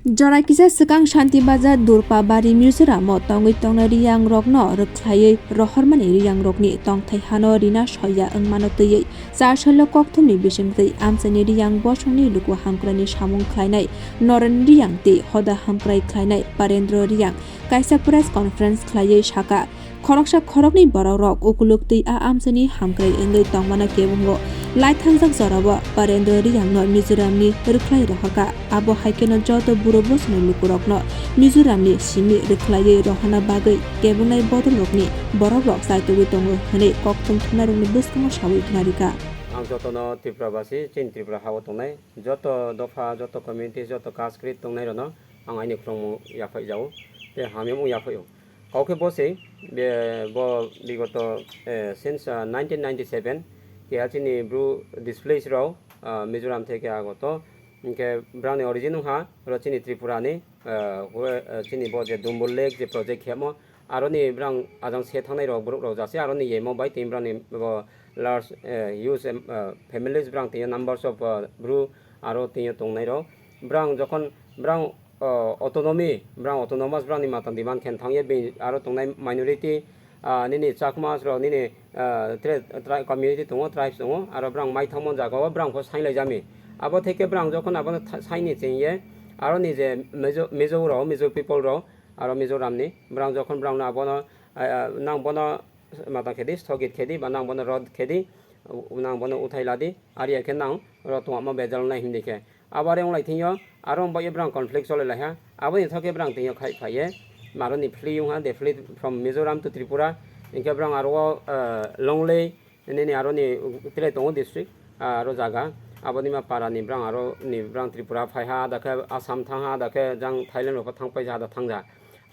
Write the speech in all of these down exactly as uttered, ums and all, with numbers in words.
Jora kisa swkang Shanti Bazar Durpabari Mizoram o tongwi tongnai Riyang rokno rwkhlaiwi rohormani Riyang rokni tongthai hano rina soya wngmano twiwi char salo kokthumni bisingtwi amchaini Riyang bosongni luku hamkraini samung khlainai Noren Riyang tei hoda hamkrai khlainai Parendra Riyang kaisa press conference khlaiwi saka, khoroksa khoroknwi borok rok ukuluk twi a amchaini hamkrai wngwi tongmano kebungo lai thangjak jorao Parendra Riyangno Mizoramni rwkhlai rohorkha. Abo hai kheno joto buro bosongni lukurokno Mizoramni simi rwkhlaiwi rohorna bagwi kebungnai bodolrokni borokrok chaitugwi tongo hwnwi kokthum thunairokni bwskango sawi khna rikha. Ang jotono Tripura basi, chini Tripura hao tongnai joto dopha, joto community, joto caste creed tongnairokno ang aini khulumung yaphai jao tei hamyamung yaphai o. Kok khe bo se, be, bo bigoto, eh, since, ah, nineteen ninety-seven keha chini Bru displaced rok, ah, Mizoram theke agoto, hinkhe brangni origin wngkha oro chini Tripura ni, ah, hwe, ah, chini bo je Dumbur Lake je project khemo, aroni brang ajang se thangnai rok borok rok jase aroni yemo bai tini brangni bo large, eh, huge, em, ah, families brang tini numbers of, ah, Bru aro tini tongnai rok brang jokhon brang o, autonomy, brang autonomous brangni matan demand khe thangya, bini aro tongnai minority, ah, nini Chakmas rok, nini, ah, tre-, tri-, community tongo, tribes tongo, aro brang mai thangmani jagao brang pho sainglai jami. Abo theke brang jokhon abono tha-, saini chengye, aro ni je Mizo, Mizo rok, Mizo people rok, aro Mizoramni, brang jokhon brangno abono, ah, ah, nang bono matan khedi, sthogit khedi, ba nang bono rod khedi, nang bono uthai ladi, ari khe nang oro tongma bejal nai hindi khe. Abo are wng lai thing yo, aro wng bai brang conflict choli lai ha. Aboni thok khe brang tini khai phai ye. Maroni flee wng ha, they flee from Mizoram to Tripura. Hinkhe brang aro, eh, Longlei, nini aro ni tile tongo district, ah, aro jaga. Aboni ma para ni brang aro ni brang Tripura phai ha, da khe Assam thang ha, da khe jang Thailand rok thang pai ja, da thang ja.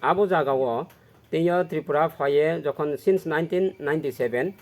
Abo jaga o tini yo Tripura phai ye jokhon since nineteen ninety-seven,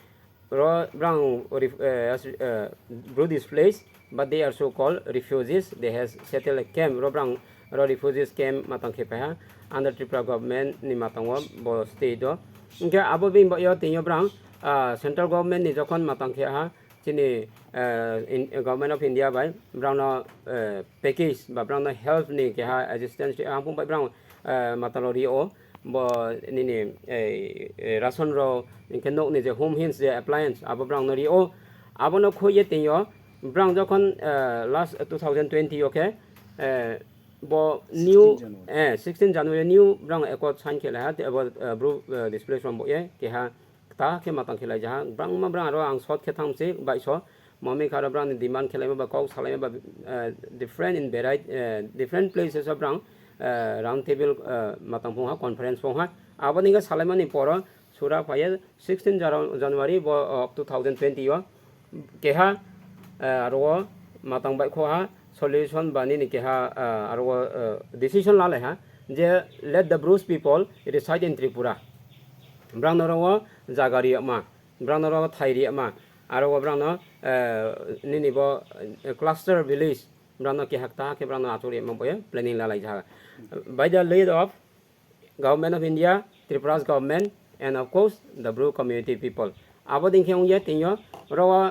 Ro-, brang ref-, eh, as-, eh, Bru displaced, but they are so called refugees. They has settled a camp. Ro brang ro refugees camp matang khe paiha under Tripura government ni matango bo state o. Hinkhe abo bini bagwi o tini o brang, ah, central government ni jokhon matang khe ha chini, eh, in, Government of India bai brang no, eh, package ba brang no help ni keha assistance ri, ang phung bai brang, eh, matalo ri o. Bo nini, eh, eh, ration rok, hinkhe nokni je home hints je appliance, abo brang no rio. Abono khoi ye tini yo, brang jokhon, eh, last two thousand twenty o khe, eh, bo new, sixteen January. Eh, sixteen January new brang accord sign khe lai ha, te abo, eh, Bru, eh, displaced rok bo ye, keha kta khe matang khe lai ja ha. Brang ma brang aro ang short khe thang se, bai so. Mami kha ro brang ni demand khelaima ba kok salaima ba, eh, different in variety, eh, different places o brang, eh, round table, eh, matang phung ha, conference phung ha. Aboni hwnkhe salaimani poro sura phaiya sixteen Janu-, January bo, oh, two thousand twenty o keha, eh, aro o matang bai kho ha solution ba nini keha, eh, aro o, eh, decision la lai ha je let the Bru people reside in Tripura. Brang no ro o jaga ri ma. Brang no ro thai ri ma, aro bo brang no, eh, nini bo, eh, cluster village, brang no keha kta khe brang no achuk ri ma bo ye planning la lai ja. By the lead of Government of India, Tripura's government, and of course, the Bru community people. Abo ding khe wng ye tini yo ro o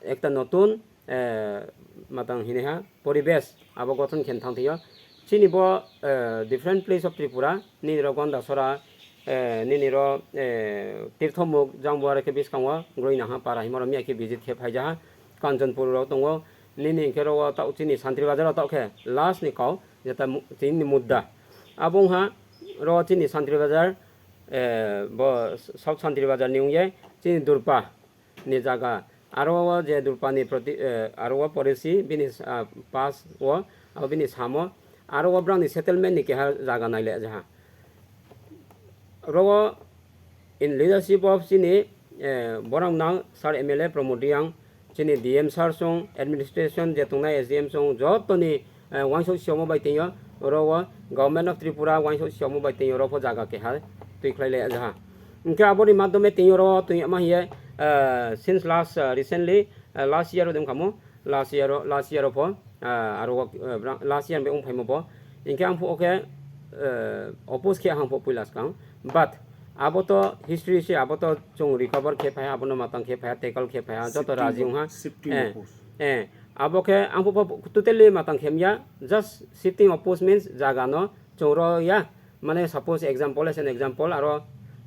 ekta notun, eh, matang hini ha, poribesh abo gothon khe thang thio. Chini bo, eh, different place of Tripura, nini ro Gondasora, eh, nini ro, eh, Tirthomuk, jang bo are khe biskango, Groinaha para himo ro miya khe visit khe phai ja ha, Kanchanpur ro tongo, nini hwnkhe ro o tao chini Santri Bazar o tao khe last ni kau, jeta mu-, chini mudda. Abo wng ha ro chini Santri Bazar, eh, bo South Santri Bazar ni wng ye chini Durpa ni jaga. Aro o je Durpani proti, eh, aro o porisi bini, ah, pas o, abo bini samo. Aro o brangni settlement ni keha jaga naile jaha. Ro o in leadership of chini, eh, borok nang Sir M L A Pramod Reang, chini D M sir song, administration je tongnai S D M song, jotoni eh, uansuk siyamo bai tengyo, oro o Government of Tripura uansuk siyamo bai tengyo, oro pho jaga keha twi khlai lai jaha. Hwnkhe aboni madhyome tengyo oro twi ma hiye, eh, since last, eh, recently, eh, last year o dong kamo, last year o, last year o pho, eh, aro o, eh, brang-, last year bai wng phaimo bo. Hwnkhe ang pho okhe, eh, oppose khe ang pho puila swkang. But abo to history se, abo to chwng recover khe phaiya, abono matang khe phaiya, tackle khe phaiya, joto raji wngha. Shifting of, shifting of post. Eh, Abo khe ang pho totally matang khem ya, just shifting of post means jaga no chwng ro ya. Mane suppose example, as an example, aro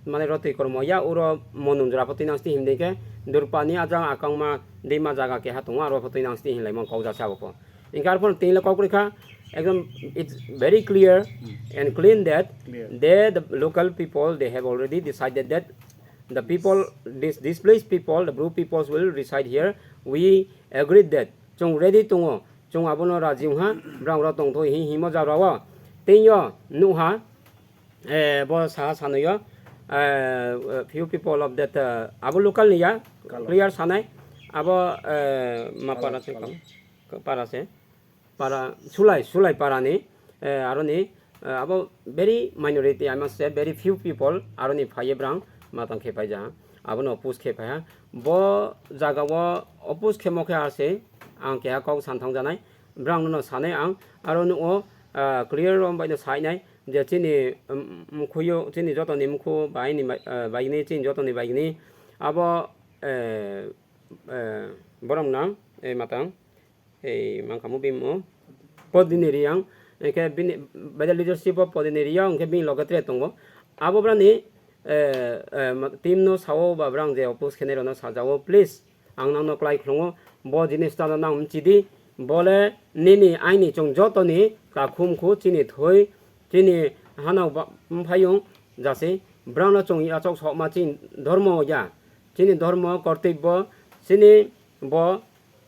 mane ro twi kormo ya, uro monung jora pho twi nang sti himdi khe Durpani ajang akangma dima jaga keha tongo, aro pho twi nang sti hinlai mon kok jasa abo pho. Inkar pho twi le kok rikha, ekdom it's very clear and clean that Clear. they, the local people, they have already decided that the people, this displaced people, the Bru peoples will reside here. We agreed that. Chwng ready tongo, chwng abono raji wngha, brang ro tongthoi hi himo jara o. Tei yo nukha, eh, bo saha sanwi o, eh, few people of that, eh, abo local ni ya, Kalo. clear sanai, abo, eh, ma Kalo, para se Kalo. kang, para se, para, Sulai, Sulai para ni, eh, aro ni, eh, abo very minority, I must say, very few people, aro ni phaiye brang matang khe paija, abono oppose khe phaiha. Bo jaga o oppose khemo khe ase, ang keha kok san thang janai, brang no sanai ang, aro nugo, ah, clear rom bai no sainai, je chini, um, mkhuyo, chini joto ni mkhu bai ni bai, ah, bai ni, chini joto ni bai ni, abo, eh, eh, borok nang, eh, matang, ei mangkhamu bimo podini riyang, hingkhe bini, by the leadership of podini riyang, hingkhe bini loge tre tongo. Abo brani, eh, eh, ma-, team no sao ba brang je oppose khenai rokno sajao, please, ang nangno klai khulungo, bo jinis tano nang mchidi, bole nini aini chwng jotoni takhum khu chini thoi, chini hanao ba-, mphayung jase, brangno chwng yachok sokma chini dhormo ya, chini dhormo kortibbo, chini bo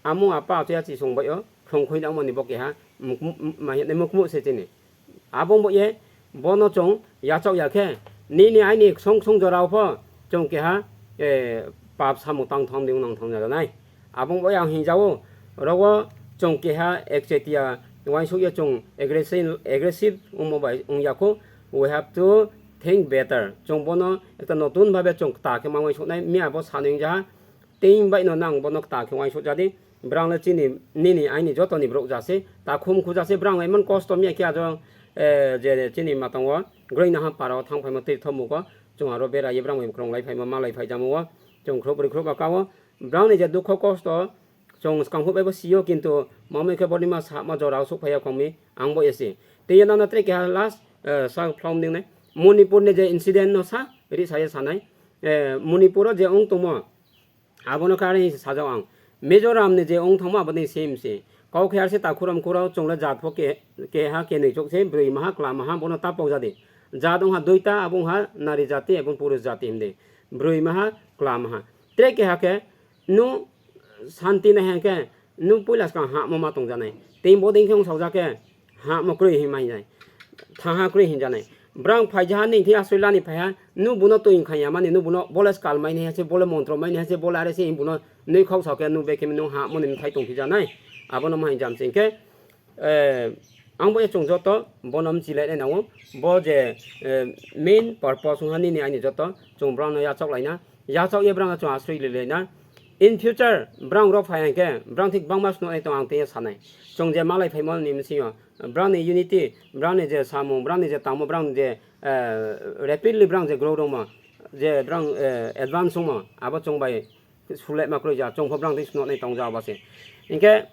Amo apa ato ya chisong bai o, khong khoi nang mani bo keha, muk-, muk-, ma hene mukmu se chini. Abo bo ye, bono chong yachok ya khe, nini aini song song jora pho, chong keha, eh, pap samung tang thong ding nang thong jaga nai. Abo bo yang hinjao, rogo chong keha ekchetia, waisuk ya chong aggressive, aggressive ungmo bai ung yakho, we have to think better. Chong bono ekta notun bhabe chong ta khe mangoi soknai, mi abo sanoi jaha, Tei bai no nang bono ta khe uaisuk jadi, brang le chini, nini aini joto ni borok jase, ta khum khu jase, brang emon kosto miya khe ajo, eh, je chini matongo, groi naha para o thang phaima twi thomugo, chwng aro bera ye brang bai kwrwng lai phaima malai phai jamo o, chwng khrup ri khrup aka o, brang ni je dukho kosto, chwng swkang huk bai bo sio, kintu mamai khe boni ma sa ma jora o suk phai ya khong mi, ang bo esi. Tei nang na tre keha last, eh, sa phlong ding nai, Manipur ni je incident no sa, ri sa ye sanai, eh, Manipur o je ong tongmo, Abono khe ari sajao ang. Mizoram ni je wng thangma aboni same se. Kok khe arse takhuram khurao chwngla jat pho ke-, keha kenwi chok se, bwrwi maha kla maha bono tapok jadi. Jat wngha duita, abo wngha nari jati ebong purush jati himdi. Bwrwi maha kla maha. Tre keha khe nung santi nai hai khe nung puila swkang hamo ma tongjanai. Tei bodei khe wng saujak khe. Ha mo kwrwi hinmai nai. Thaha kwrwi hinjanai. Brang phaijaha nini thwi aswilani phaiha, nw buno twi wngkha ya mani, nw buno bole skal mai nai hase, bole montro mai nai hase, bole are se buno nwi khok sa khe nw bekhe nw ha moni thai tong phijanai. Abono ma hinjam se hwnkhe, eh, ang bo echong joto bono mchilai nai nango. Bo je, eh, main purpose wngha nini aini joto, chwng brang no yachok laina. Yachok ye brang chwng aswk lilai na. In future brang rok phai hwnkhe brang thik bangma swnwi tong ang tei sanai. Chwng je malai phaimo ni bisingo brang ni unity, brang ni je samung, brang ni je tangmo, brang ni je, eh, rapidly brang je grow rwmo, je brang, eh, advance wngmo, abo chwng bai sulai ma kwrwi ja, chwng pho brang thik swnwi tong ja abo se. Hinkhe,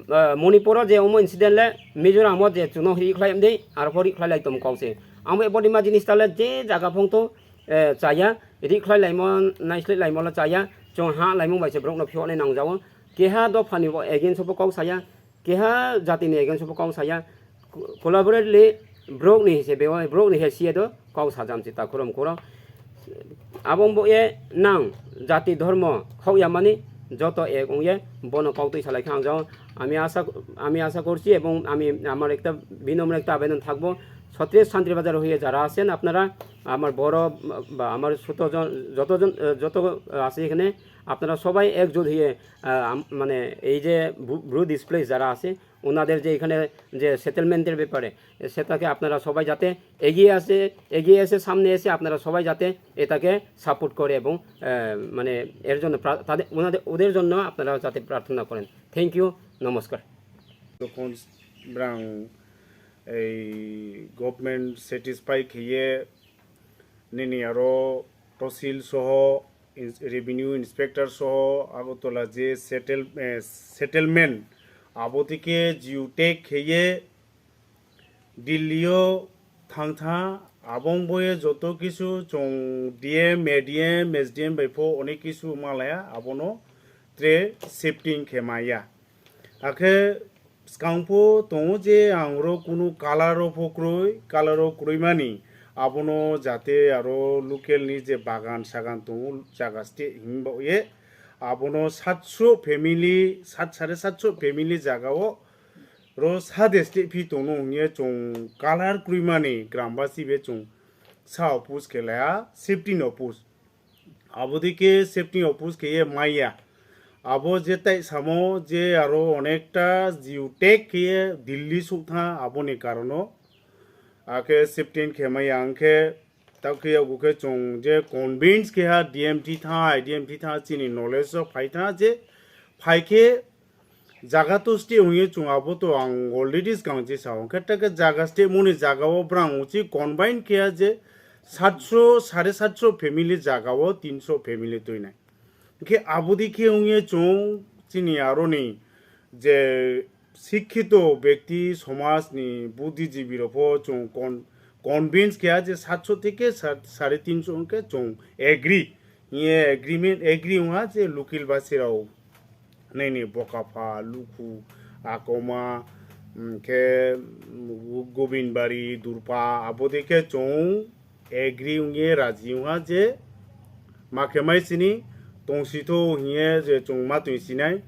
eh, Manipur o je omo incident le Mizoram o je chwngno ri khlai mdi, aro pho ri khlai lai tong kok se. Ang bo body ma jinis ta le je jaga phung to, eh, chaya, ri khlai laimo, naislai laimo le chaya, chwng ha laimung bai se borok no phiyok nai nang jao. Keha dopha ni bo against bo kok saya, keha jati ni against bo kok saya, co-, collaboratively borok ni se bewa, borok ni he siya do kok sajam si ta khorok khorok. Abo bo ye nang jati dhormo khok ya mani joto ek ong ye bono kok twi salai kha ang jao. Ami asa, ami asa korchi ebong ami amar ekta binomro ekta abedan thakbo. ছত্রিশ শান্তির বাজার হয়ে যারা আছেন আপনারা, আমার বড় বা আমার ছোট জন, যতজন, আহ, যত আছে এখানে, আপনারা সবাই একজোট হয়ে, আহ, আম-, মানে এই যে ব্রু-, ব্রু ডিসপ্লেস যারা আছে, ওনাদের যে এখানে যে সেটেলমেন্টের ব্যাপারে, সেটাকে আপনারা সবাই যাতে এগিয়ে আসে, এগিয়ে এসে সামনে এসে আপনারা সবাই যাতে এটাকে সাপোর্ট করে এবং, আহ, মানে এর জন্য প্রা-, তাদের, ওনাদের, ওদের জন্য আপনারা যাতে প্রার্থনা করেন। থ্যাংক ইউ, নমস্কার। তখন ব্রাং এই গভর্নমেন্ট স্যাটিসফাই খেয়ে নিনি আরো তহসিল সহ ইন্স-, রেভিনিউ ইন্সপেক্টর সহ আগরতলা যে সেটেল-, এ, settlement Abo dike jiu tek kheye Delhi o thang tha, abong boye joto kisu chwng D M, A D M, S D M bai pho onek kisu malaya, abono tre shifting khe maya. Akhe skang pho tongo je ang oro kunu color o pho kwrwi, color o kwrwi mani abono jate aro local ni je bagan sagan tongo jaga site hinba ye abono satso family, sat, sare satso family jaga o ro sade site phi tongno hwnye chwng color kwrwi mani grambasi be chwng sa oppose khe laya, shifting oppose. Abo dike shifting oppose khe ye maya. Abo je tai samo je aro onekta jiu tek khe ye Delhi suk tha aboni karono. Akhe shifting khe maya hwnkhe, tao khe yago khe chwng je convince khe ha D M T tha, I D M T tha, chini knowledge o phai tha je phai khe jaga to site hwnwi chwng abo to ang already swkang je sa hwnkhe, ta khe jaga site moni jaga o brang uchi combine khe ha je satso, sare satso family jaga o tinso family twinai. Hwnkhe abo dikhe wngye chwng chini aroni je sikhito bekti somajni buddhijibi rokpho chwng con-, convince kheya je satso theke sa-, sare tinso hwnkhe chwng agree. Hiye agreement, agree wngha je lukil basirao nini bokapha, lukhu, akoma, hwnkhe Gobinbari, Durpa, abo dikhe chwng agree wngye raji wngha je ma khe mai sini tongsi tho hiye je chwng ma twi sinai.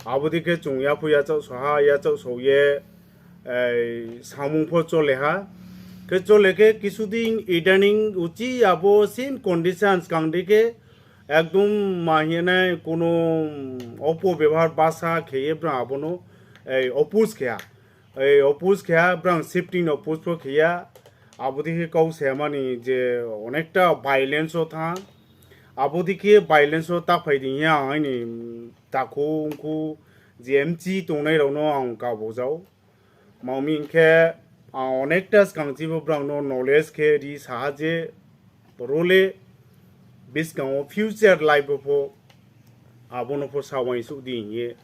Abo dikhe chwng yaphu yachak soha, yachak soye, ei, samung pho chole ha. Khe chole khe kisudin idaning uchi abo same conditions kang dikhe ekdom ma hiye nai kono opo bebhar basa kheye bra abono, ei, oppose kheya. Ei oppose kheya, brang shifting oppose pho kheya. Abo dikhe kau se mani je onekta violence o tha. Abo dikhe violence o ta phai di ya, aini takhu ungkhu je M C tongnai rokno ang kabojao. Mami hinkhe ang onekta swkang chibo brang no knowledge khe ri saha je role bwskango future life o pho abono pho sawai suk di hinkhe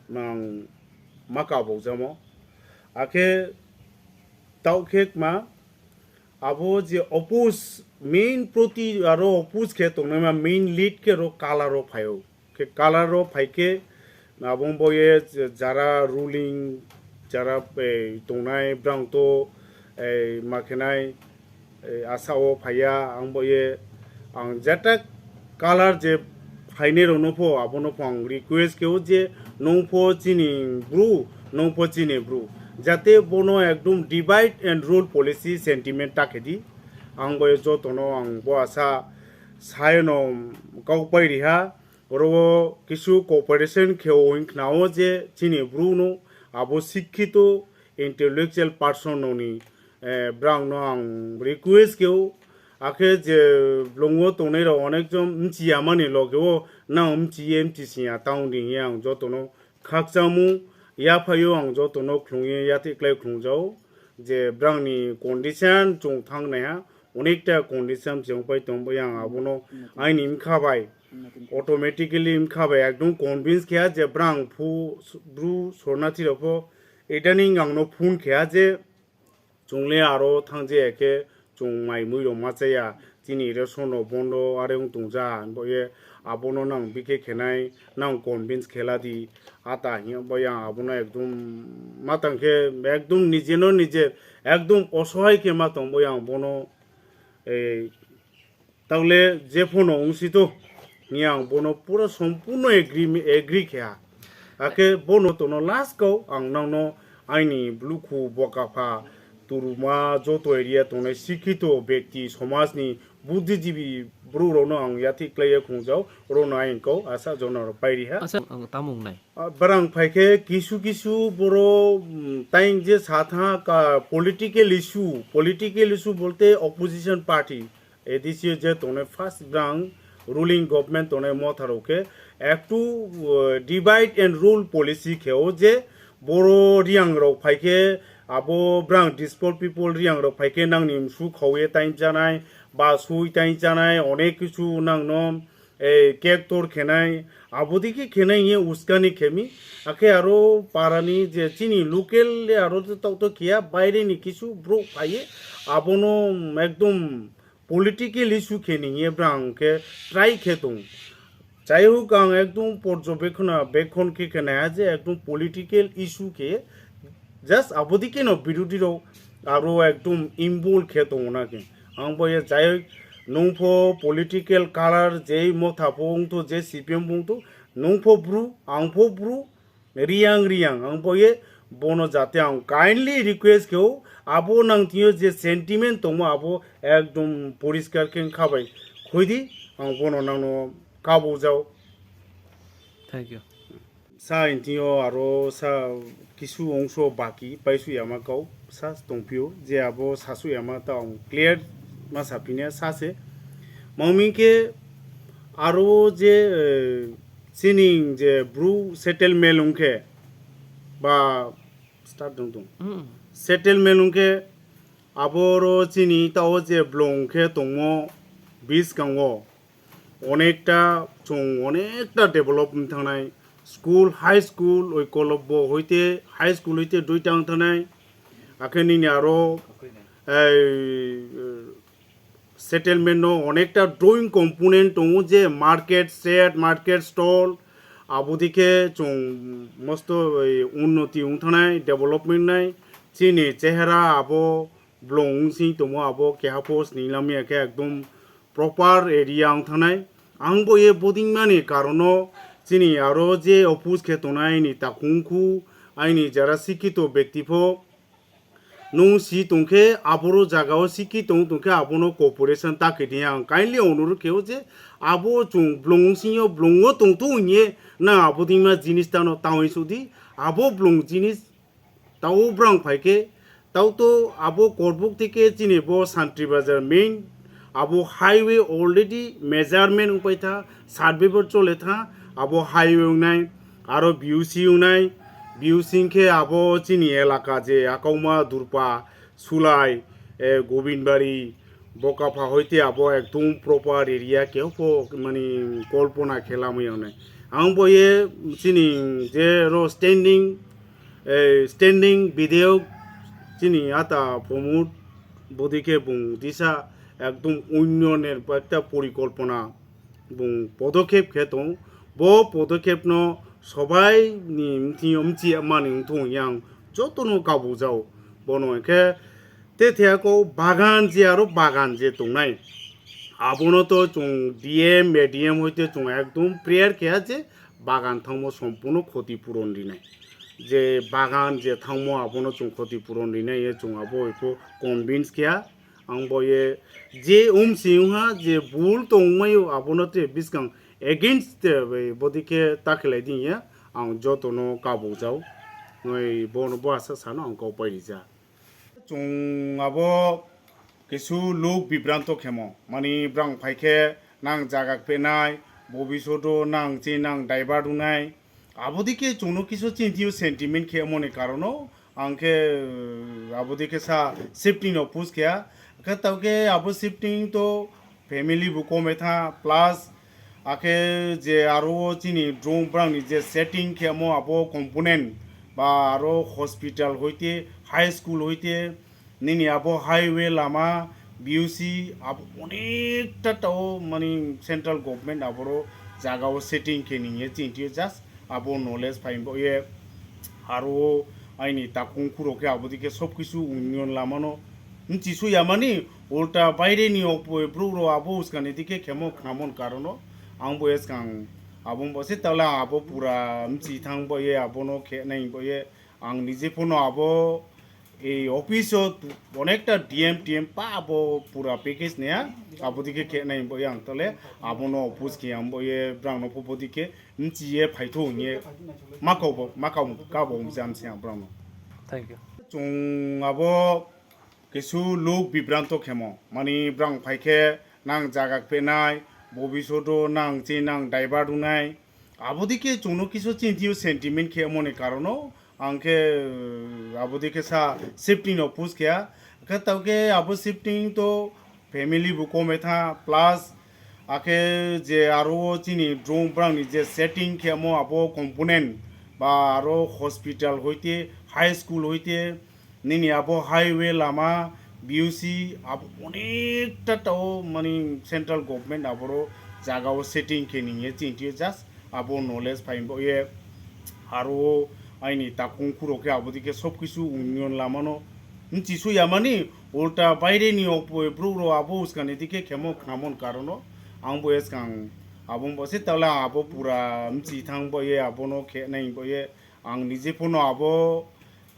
nang ma kabojamo. Akhe tao khe ma abo je oppose main proti aro oppose khe tongnaima main lead khe ro color o phaio. Khe color o phai khe abong boye jara ruling jara, eh, tongnai brang to, eh, ma khenai, eh, asa o phaiya ang boye ang jata color je phainai rokno pho abono pho ang request khe o je nung pho chini bru, nung pho chini bru, jate bono ekdom divide and rule policy sentiment ta khe di. Ang boye jotono ang bo asa saino kau pai riha. Oro o kisu cooperation khe o wng khna o je chini bru no abo sikhito intellectual person no ni, eh, brang no ang request khe o. Akhe je blongo tongnai rok onek jon mchiya mani loge o nang mchiye mchisiya town di hiya ang jotono khakchamu yaphaio ang jotono khlungye yati klai khlungjao je brang ni condition chwng thang naiha. Onekta condition se wngpai tongbai ang abono aini wngkha bai automatically wngkha bai ekdom convince kheya je brang phu bru sornathi rok pho idaning ang no phone kheya je chwngle aro thangje khe chwng mai mui rok ma chaya chini ration rok bondo are wng tongja boye abono nang bikhe khenai nang convince khela di ata hiya bai ang abono ekdom ma tang khe ekdom nije no nije ekdom osohai khe ma tong bai ang bono. Ei, taule je phone wng si to, ni ang bono pura sompurno agree, agree khe ha. Akhe bono tono last kau ang nangno aini blukhu bokapha turuma joto area tongnai sikhito bekti somajni buddhijibi bru rokno ang yathi klaiya khungjao, rokno aini kau asa jona rok pairi ha. Asa ang tamung nai. Ah, barang phaikhe kisu kisu boro, mm, taing je satha ka political issue, political issue bolte opposition party, A D C je tongnai first brang ruling government tongnai motha rok khe ektu, uh, divide and rule policy khe o je boro riang rok phaikhe abo brang displaced people riang rok phaikhe nangni msu khawi taing janai ba sui taing janai onek kisu nangno eh, cake tor khenai, abodike khenai hiye uskani khemi. Akhe aro parani je chini local le aro to tokto khiya, baire ni kisu bro phaiye, abono ekdom political issue khe ningye brang khe try khe tong. Jai hok, ang ekdom porjobekhona, bekhon khe khe naiha je ekdom political issue khe just abodike no birodhi rok aro ekdom involve khe tongo na khe. Ang bo ye jai hok, nung pho political color jei motha pho wng to, je C P M wng to, nung pho bru, ang pho bru, Riyang riyang, ang bo ye bono jate ang kindly request khe o, abo nang tio je sentiment tongmo abo ekdom poriskar khe wngkha bai. Khoidi ang bono nangno kabo jao. Thank you. Sa intio aro sa kisu ongso baki paisu yama kau sa tongpio je abo sasu yama ta ang clear ma sapine sa se. Mangming khe aro je, eh, sining je bru settlement ongkhe ba start dong dong. Hmm. Settlement ongkhe aboro chini tao je blong khe tongmo biskango onekta chung onekta develop wng thangnai. School, high school, oi kolobbo hoite, high school hoite duita wng thangnai. Akhe nini aro, ei, settlement no onekta drawing component tongo je market shed, market stall, abodike chung mosto, ei, unnoti wng thangnai, development nai, chini chehera abo blong wng sing tongmo abo keha post ni lamya khe ekdom proper area wng thangnai. Ang bo ye bodingmani karono chini aro je oppose khe tongnai ni takhungkhu aini jara sikito bekti pho nung si tongkhe, aboro jagao sikhi tong tongkhe, abono cooperation ta khe di. Ang kindly onurod khe o je abo chung blong singyo blongo tong to hwnye na abo dingma jinis tano tawi sudi, abo blong jinis tao brang phai khe, tao to abo korbuk theke chini bo Santri Bazar main, abo highway already measurement wngpai tha, survey bo chole tha, abo highway wngnai, aro B U C wngnai, B U C wngkhe abo chini elaka je Akauma, Durpa, Sulai, eh, Gobindbari, Bokapha hoite abo ekdom proper area, keho pho mani kolpona khe lamwi wngnai. Ang bo ye chini je ro standing, eh, standing video chini ata Pramod bodike bung disa ekdom unnoyonor ekta porikolpona bung podokhep khe tong. Bo podokhepno sobai ni mthio mchi mani wngthung yang jotono kabujao. Bono hwnkhe te theyako bagan je aro bagan je tongnai. Abono to chung D M, A D M hoite chung ekdom prayer kheya je bagan thangmo sompurno khoti puron rinai. Je bagan je thangmo abono chung khoti puron rinai ye chung abo eko convince kheya. Ang bo ye je umsi wngha je bul tongmaio abono te biskang against te bai bodike ta khlai ding ya ang jotono kabujao. Noi bono bo asa sano ang kau pai rija. Chung abo kisu luk bibranto khemo mani brang phaikhe nang jaga kpenai bobisodo nang chi nang daibar dunai. Abodike chungno kisu chintio sentiment khe moni karono ang khe, uh, abodike sa shifting no push khe. Khe tauke abo shifting to family bo kome tha plus akhe je aro chini drum brang ni je setting khe mo abo component ba aro hospital hoite high school hoite nini abo highway lama, B U C, abo onekta tao mani central government aboro jaga o setting khe ningye chintio just abo knowledge phai bo ye aro aini takung khuro khe abo dike sob kisu union lama no nchi su yamani ulta baire ni opoi bru ro abo uskani dike khemo khnamon karono ang bo eskang abo bo se tala abo pura mchi thang bo ye abo no khe nai bo ye ang nije phono abo Ei office o onekta D M T M pa abo pura package niya, abo dike khe nai bo yang tole, abo no oppose khe yang bo ye brang no phobo dike nchi ye phaithu ye ma kau bo, ma kau ka bo jam se ang brang no. Thank you. Chung abo kisu luk bibranto khemo, mani brang phai khe nang jaga kpenai, bobisodo nang chi nang daibar dunai, Abo dike chwngno kisu chintio sentiment khe moni karono, ang khe, uh, abo dike sa shifting no push khe, khe tao khe abo shifting to family bo kome tha, plus Akhe je aro o chini drone brang ni je setting khe mo abo component ba aro hospital hoite, high school hoite, nini abo highway lama, B U C, abo onekta tao mani central government aboro jaga o setting khe ning ye chini just abo knowledge phai bo ye aro o aini takung khuro khe abo dike sob kisu union lama no mchi su yamani ulta baire ni opoi bro ro abo uskani dike khemo khnamon karono ang bo eskang abo bo se tala abo pura mchi thang bo ye abo no khe nai bo ye ang nije phono abo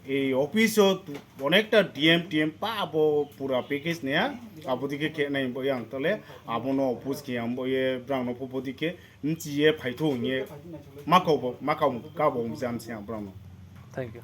ei office o onekta D M T M pa abo pura package ne abo dike khe nai bo ye ang tole abo no office khe ang bo ye brang no pho bo dike mchi ye phaitho ye makau bo makau ka bo mchi am se ang brang no. Thank you.